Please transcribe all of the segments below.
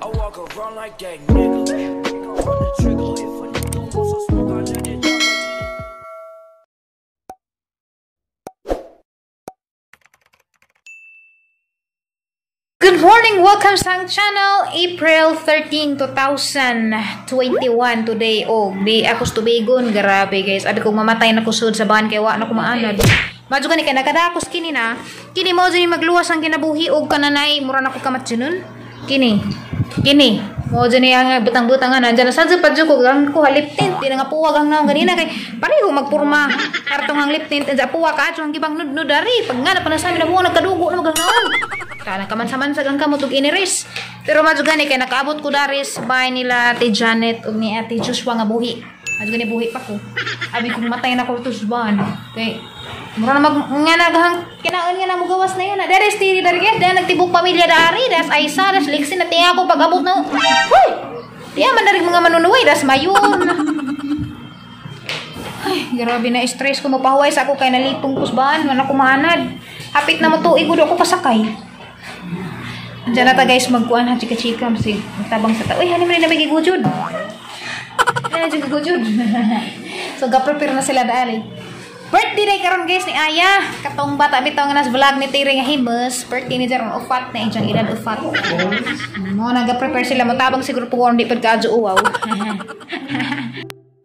I walk around like that nigga. On the trigger, if a nigga wants some smoke, I let it drop. Good morning! Welcome sa ang channel. April 13, 2021 today. Oh, di ako sa tubigon. Grabe guys. Abi kong mamatay na kusod sa bahan kay wa na kumaanad. Madyo gani kay nakadakos kini na. Kini mo dyan magluwas ang kinabuhi og kananay mura na ko kamatsunon. Kini. Kini. Mo dyan ang butang-butang nga nandyan. Saan sa padyo ko gang ko lip tint. Di na nga puwag ang naong ganina kay pareho magpurma. Kartong ang lip tint. Andiyan puwag ka ang gibang nudnud dari. Pag nga na panasami na buwan nagkadugo na magang naong. Kana kamansa-mansa gang kamo tug iniris. Pero madyo gani kay nakaabot ko daris bahay nila Ate Janet ug ni Ate Joshua nga buhi. Madyo gani buhi pa ko. Abi kong matay na ko tusban. Kay mura na mag nga naghang kinaon nga na mugawas na yun. Daris tiri dari guys, dahil nagtibok pamilya dari, das Aisa, das Lexi na tiya ko pag-abot na. Huy! Tiya man dari mga manunuway, das mayon. Ay, grabe na stress ko mapahuway sa ako kay nalipong kusban, man ako maanad. Hapit na mo tuig ako pasakay. Diyan na ta guys, magkuan ha, chika-chika, masig tabang sa ta. Uy, hani man na may gigujud. Ay, gigujud. So, ga-prepare na sila dali. Birthday day karon guys ni Aya. Katong bata bitaw nga nas vlog ni Tiri nga himus. Birthday ni Jaron ufat na iyang edad ufat. Mo naga-prepare sila mo tabang siguro po kung di pud kaadyo uwaw.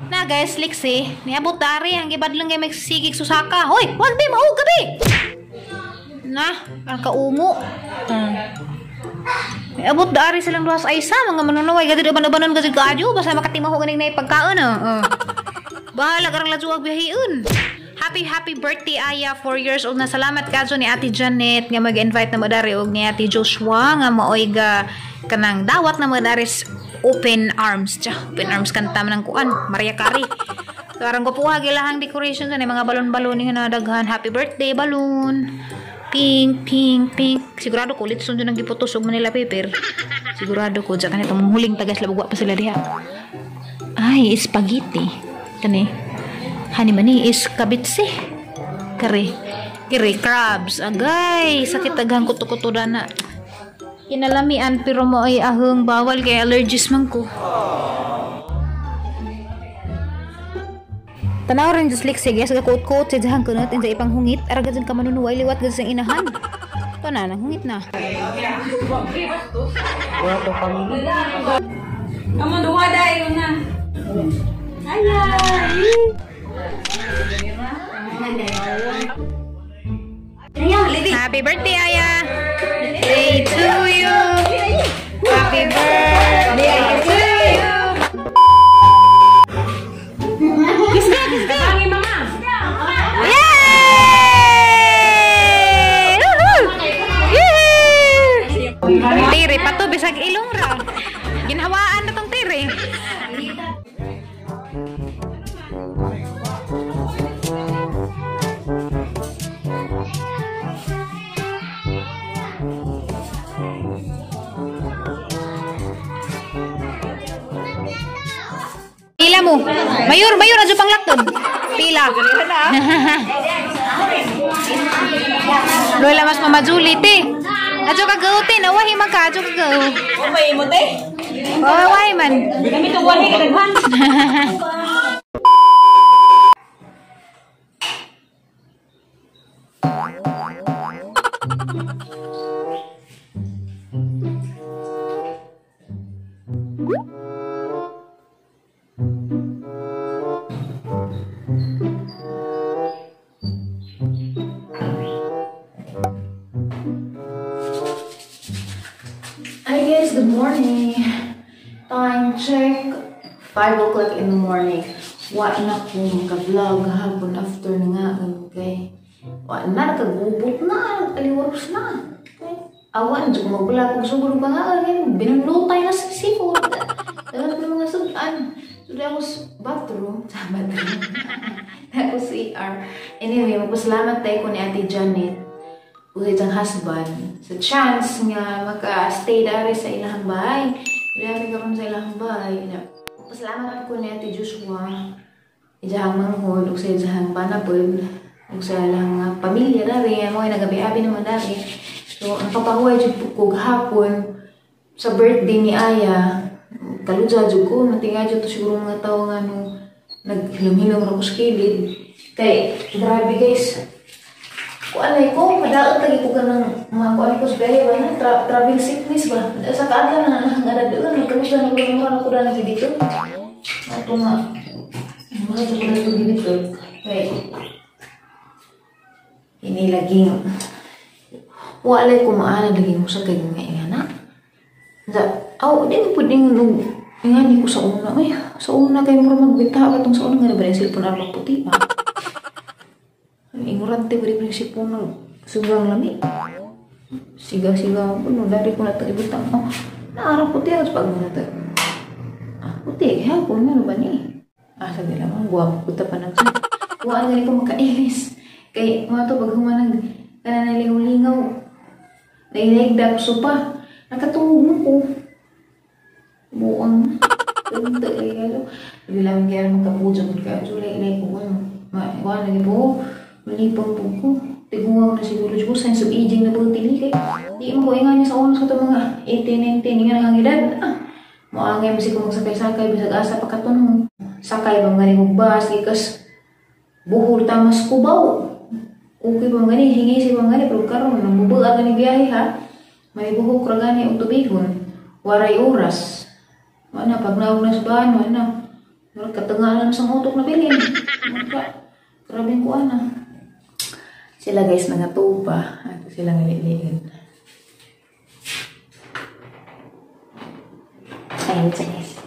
Na guys, liksi niabot dari ang gibadlong kay magsigig susaka. Hoy, wag be mao gabi. Na, ang kaumo. Niabot dari silang duha sa Aisa mga manunuway gadi uban-ubanon gadi kaadyo basta makatimaho ganing nay pagkaon. Bahala karang ladyo biyahiun. Happy happy birthday Aya, 4 years old na. Salamat kadyo ni Ate Janet nga mag-invite na mo dari og ni Ate Joshua nga maoy ga kanang dawat na mo dari open arms. Tsa, open arms kanta man ang kuan, Maria Carey. So aron ko puha gilahang decoration sa mga balon-balon nga nadaghan. Happy birthday balloon. Pink, pink, pink. Sigurado ko litson jud ang giputos og Manila paper. Sigurado ko dya kanitong huling tagas labugwa pa sila diha. Ay, spaghetti. Kani. Hani mani is kabitsi. Kare. Kare crabs. Agay, sakit taghang kuto-kuto dana. Kinalamian pero mo ay ahong bawal kay allergies man ko. Tanaw rin just like sige sa kuot-kuot sa dihang kunot sa ipang hungit ara gud ka manunuway liwat gud sa inahan. To na nang hungit na. Amo duha dayon na. Ayay. Happy birthday, Aya! Day to you! Happy birthday to you! Kiss ka! Kiss ka! Yay! Woohoo! Yay! Tiri, pato, bisag ilong ra. Ginhawaan na tong tiri. Pila mo. Mayor, mayor, adyo pang lakton. Pila. Lola mas Mama Julie, te. Adyo ka go, te. Nawahi man ka, adyo ka go. Wahi mo, te. Oh, wahi man. Gamit og wahi kadaghan. Hi guys, good morning. Time check, 5 o'clock in the morning. Wa na ko maka-vlog hapon after na nga kay wa na nakagubot na, nagkaliwaros na. Okay. Awan jud ko mag-vlog kung sugod pa nga binanlutay na sa seafood. Dapat ng mga sudan. So ako sa bathroom, sa bathroom. Ako CR. Anyway, magpasalamat tayo ko ni Ate Janet o sa itang husband sa chance nga maka-stay dari sa ilang bahay. Dari karon sa ilang bahay. Pasalamat ko ni Ate Joshua, ijahang manghod, o sa ijahang panapod, o sa ilang pamilya dari, mo ay nagabi-abi naman dari. So, nakapahuway jud ko gahapon. Sa birthday ni Aya, kaludya jud ko, natinga jud to siguro mga tao nga no, naghilom-hilom ra ko sa kilid. Kay, grabe guys. Kuanay ko, madaot lagi ko ganang mga kuan ko sa biyahe ba na, travel sickness ba? Sa kaadlaw na nahangada doon, nagkaludya na ko na ko na dito. Ato nga, mga ko na ito dito. Kay, ini laging, walay ko maana lagi mo sa kay nga ingana. Aw, di mo pwedeng ingani ko sa una. Ay, sa una kay mura magbita katong sa una nga na ba yung cellphone arang puti pa. Ignorante ba rin yung cellphone ng sugang lami. Siga-siga po, no, dari ko na itong ibutang. Oh, naarang puti ako pag muna ito. Ah, puti, hapon nga ba ni? Ah, sabi lang, guwapo ko ta pa nagsa. Kuhaan nga ko makailis. Kay, mga to, pag humanag, kananalingaw-lingaw, nailaig da ko sopa. Nakatungog mo ko. Buang. Tunta, eh, galo. Sabi lang, kaya magkapuja ko kaya. So, ilay ko, ano. Wala, lagi po. Malipang po ko. Tiguang na siguro. Siguro, signs of aging na po tili. Kaya, di mo ko ingan niya sa unos ko itong mga 18, 19, nga nangangedad. Ah, muangay mo siguro magsakay-sakay, bisag asa pagkatunong. Sakay ba nga ni kong bus, ikas buhol tamas kubaw. Okay ba nga ni, hingi si ba nga ni, pero karon, namubuag nga ni biyahe ha. May buhok ra gani og tubihon, waray oras. Wala pag naog na sa bahan, wala. Murag katungalan sa utok na bilin. Murag grabeng kuan na. Sila guys nangatupa, ato sila ngaliliin. Ayun guys.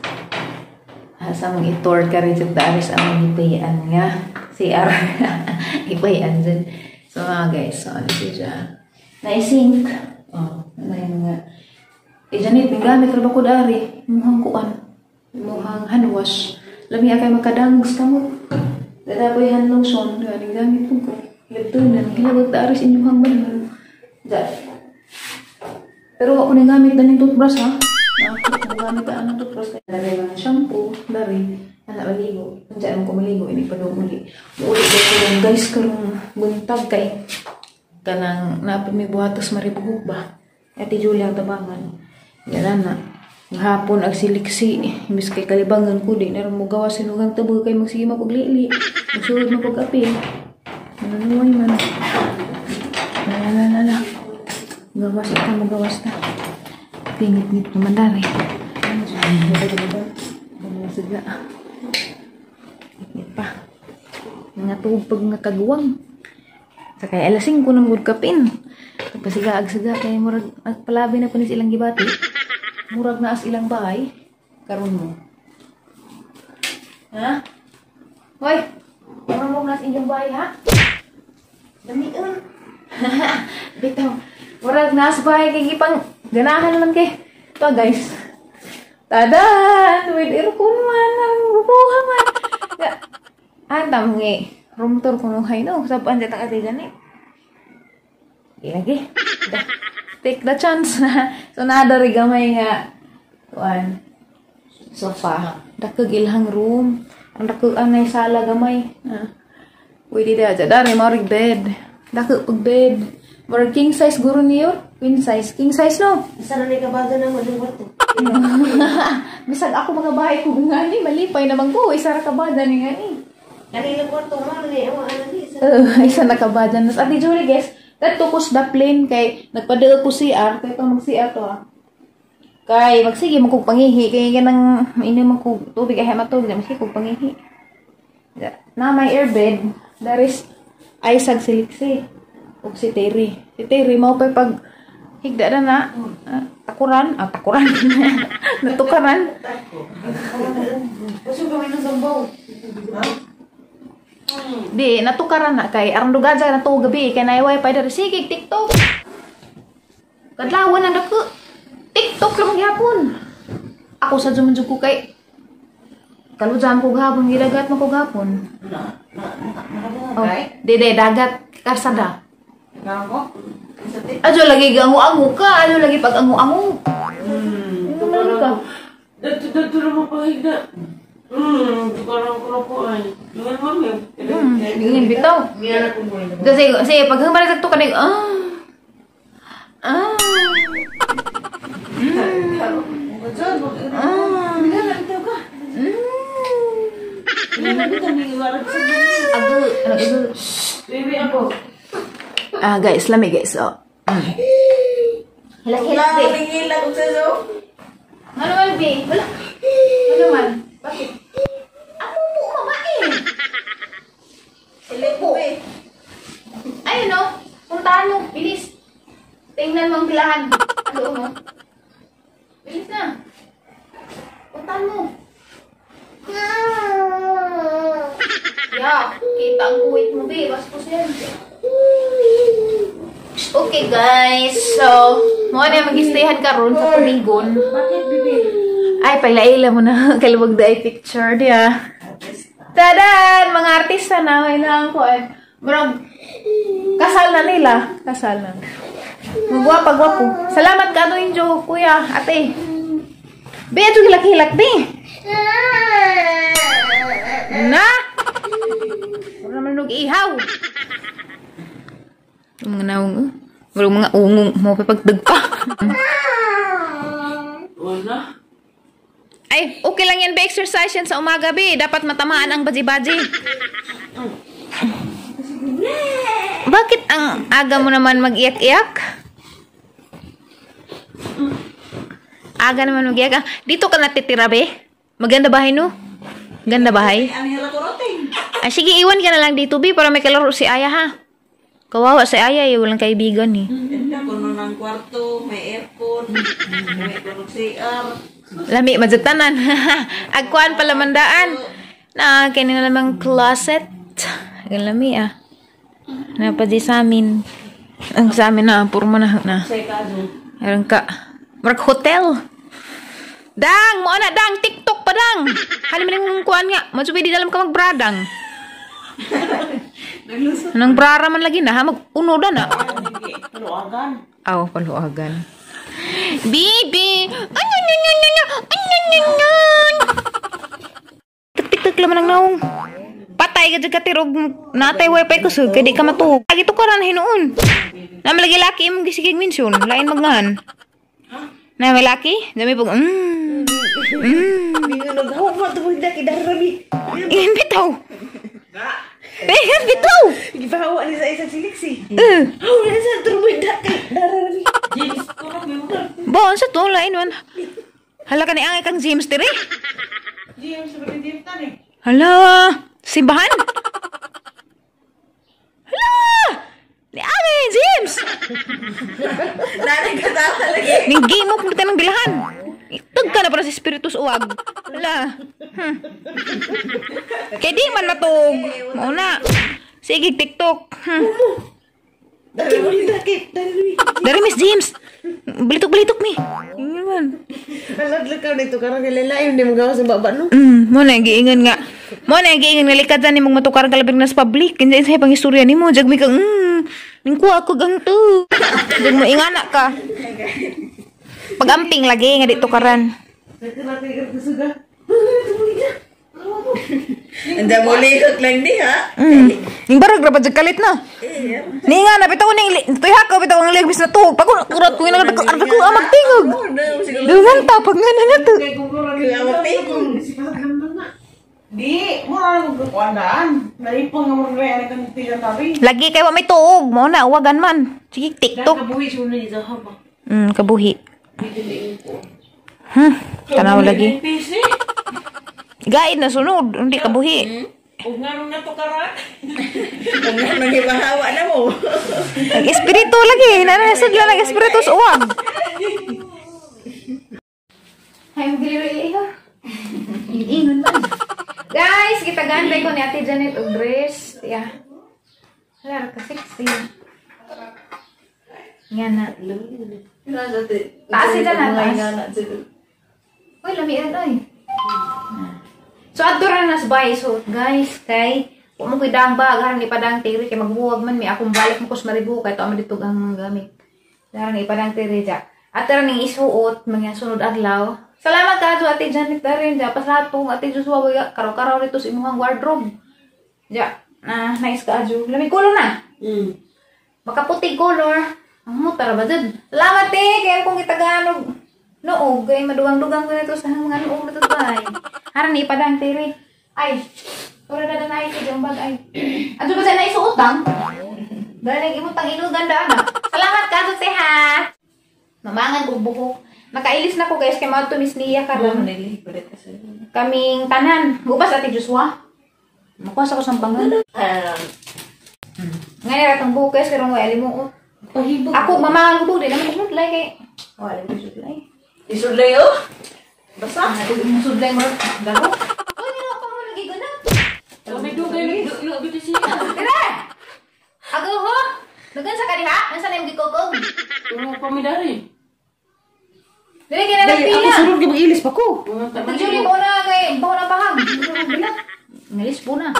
Asa mong i-tour ka rin sa Aris ang ipayan nga. CR. Ipayan dyan. So mga guys, so ano siya? Naisink. Oh, ano yung mga... Eh, Janet, may gamit ra ba ko dari? Muhang kuan. Muhang hand wash. Lami akay makadangos ka mo. Dada ko yung hand lotion. Galing gamit po ko. Liptunan. Hilabot dari sa inyong hangman. Da. Pero ako na gamit na ng toothbrush, ha? Ako gamit na ng toothbrush. Dari mga shampoo. Dari. Anak, maligo. Nandiyan mo ko maligo. Ini pa doon uli. Uli ko lang, guys, karong buntag kay kanang napad may buhatos maribuhok ba? Ate Julia ang tabangan. Yan na. Hapon ag siliksi. Imbis kay kalibangan ko di na mo gawa sinugang tabo kay magsige mapaglili. Magsulod mapag-apil. Nanunuway man. La. Gawas ita, magawas na. Tingit-ngit naman dari. Siga. Ngit pa. Nga tubag nga kaguwang. Sa kay alas 5 ng good kapin. Pagpasiga agsiga kay murag palabi na kunis ilang gibati. Murag na as ilang bahay karon mo. Ha? Hoy, murag na as inyong bahay ha? Damiun. Bitaw. Murag na as bahay kay gipang ganahan man kay. To guys. Tadan, with aircon man ang bubuha man. Antam ngi. Room tour kuno hay no, saban dyan ang ate gani. Lagi. Take the chance. So nadari gamay nga kuan sofa. Dakog ilhang room. Ang dakog anay sala gamay. Pwede da dari maurig bed. Dakog pag bed. Murag king size guro niyo. Queen size, king size no. Isa na ni kabaga na mo ding kwarto. Bisag ako mga bahay ko ngani malipay naman ko isa ra kabaga ni ngani. Kanila kwarto mo ni amo ano ni isa. Isa na kabaga. Nas Ate Julie guys, kadto ko sa plane kay nagpadala ko CR kay pa mag CR to ha. Kay magsige man kog pangihi kay ganang mainom man kog tubig ay matubig magsige kog pangihi. Na may airbed, there is Isaac siliksi ug si Terry. Si Terry mao pay pag higda na na takuran, takuran. Natukaran. Di natukaran na kay aron dugaja na to gabi kay nay wifi diri sige TikTok. Kadlawon ang dako. TikTok lang gyapon. Ako sa jumanjug ko kay kaludjam ko gahapon gidagat man ko gahapon. Oh, di dagat karsada. Ajo lagi gangu-angu ka, ajo lagi pag-angu-angu. Ano ka? Dito mo pahigda. Tukaran ko na ko ay. Ingan mo yun. Ingan bitaw. Kasi pag hanggang balik to ka na Agu, ano agu. Baby ako. Ah, guys, lami guys. Oh. Hilak-hilak, be. Hilak sa so. Ano man, be? Wala. Ano man? Bakit? Ako po, babae. Hilak be. Ayun, no? Puntahan mo. Bilis. Tingnan mo ang pilahan. Ano mo? Bilis na. Puntahan mo. Yeah, kita ang kuwit mo, be. Bastos yan. Okay, guys. So, mo na mag-stayhan karon sa tuligon. Bakit, baby? Ay, paglaila mo na. Kalubog da ay picture diya. Tadan! Mga artista na. Kailangan ko ay. Murag, kasal na nila. Kasal na. Magwapa, gwapo. Salamat ka, Injo, kuya, ate. Be, ato hilak-hilak, be. Na! Wala naman nag-ihaw. Mga naong, oh. Murag mga ungong mo pa pagdagpa. Wala. Ay, okay lang yan, be. Exercise yan sa umaga, be. Dapat matamaan ang baji-baji. Bakit ang aga mo naman mag-iyak-iyak? Aga naman mag-iyak. Ah, dito ka natitira, be? Maganda bahay, no? Ganda bahay? Ah, sige, iwan ka na lang dito, be, para may kalaro si Aya, ha? Kawawa si Aya, eh. Walang kaibigan, eh. Ganda kuno ng kwarto, may aircon, may kuno CR. Lami, madzatanan. Agkuan pala mandaan. Na, kini na lamang closet. Ang lami, ah. Napadi sa amin. Ang sa amin na, puro mo na. Na. Meron ka. Mark hotel. Dang! Mo na, dang! TikTok pa, dang! Halim mo nang kuan nga. Madyo pwede dalam ka magbradang. Nang brara man lagi na, ha? Mag-uno da na. Paluagan. Aw, paluagan. Bibi! Ano, ano, ano, ano, ano, ano, ano? Tik-tik-tik laman ang naong. Patay ka dyan katirog. Natay wifi ko, sir. Kaya di ka matuog. Lagi to ka na hinuon. Na malagi laki imong gisigig minsun. Lain magnahan. Na may laki? Dami pag, Ingin bitaw. Ingin bitaw. Gibawa ni sa isang siliksi. Eh. Oh, nasa turmida kay darami. James, tulog mo. Bon, sa to, lain man. Hala ka ni angay kang James, tiri. James, sabi ni James tani. Hala, simbahan? Hala! Ni angay, James! Nanay ka tawa lagi. Ning game mo, punta ng bilahan. Itag ka na para sa spiritus uwag. Hala. Kaya di man matug. Mauna. Sige, TikTok. Darami. Dari Miss James. Balitok-balitok mi. Ingon man. Aladlak ka nito karon kay lain di mo gawas sa baba no. Mo na giingon nga. Mo na giingon nga likad ni mong matukar kalabig na sa public. Kinsa sa pang istorya nimo, jag mi kang ning kuha ko ganto. Jag mo ingana ka. Pagamping lagi nga dito karan. Anda mo lihok lang di ha. Ning barag ra pa jag kalit na. Ni nga na bitaw ning tuya ko bitaw ang ligis na tuhog. Pag kurat ko nga ko arda ko amag tingog. Duman ta pag nga na to. Di, mura na magkukuandaan. Naipon nga mura na kang tiyan tabi. Lagi kay wa may tuog mo na uwagan man. Sige TikTok. Kabuhi siya na isa ha ba? Kabuhi. Tanaw lagi. Gaid na sunod, hindi kabuhi. Ug nga nung natukaran. Ug nga nung gibahawa na mo. Nag-espiritu lagi, nanasad lang nag-espiritu sa uwag. Ay, magdili ha. Ingon man. Guys, kita ganday ko ni Ate Janet og dress. Yeah. Hala ka sexy. Nga na. Taas sila na, taas. Uy, lamian oy. So adto ra na sa bahay. So guys, kay wa mo koy dang bag, harang ni padang tiri kay magbuwag man mi akong balik mo kus Maribo kay to amo dito ang mga gamit. Darang ni padang tiri ja. At ra ning isuot mga sunod adlaw. Salamat ka Ate Janet darin ja pasatong Ate Joshua waya karaw-karaw dito sa imong wardrobe. Ja, na nice ka adyo. Lami color na. Makaputi color. Ang mo tara ba jud. Salamat eh kay kung gitaganog noog kay madugang-dugang ko nito sa mga noog nito bay. Haran ni padang tiri. Ay, Ora na na ay kay bag ay. Adto ba sa na isuot tang? Dahil imong tang ilugan da ana. Salamat ka te ha. Mamangan kog buhok. Nakailis na ko guys kay maadto Miss Nia karon. Kaming tanan. Bukas Ate Joshua. Makuha sa ko sampangan. Ngayon ra tong buhok guys karon way alimuot. Pahibog. Ako mamangan ko buhok di naman ko sudlay kay. Wala ko sudlay. Isudlay oh. Basa. Sudlay mo gago. Oy, nilo pa mo nagigunap. Kami dugay nagduyo bitaw siya. Tira! Ako ho! Dugan sa kaniha? Nasa na yung gikokog? Tulong pa mi dari. Dili kay na nagpila. Ako sunod kay mag-ilis pa ko. Julie, bawa na kay bawa na pahang. Ngalis po na.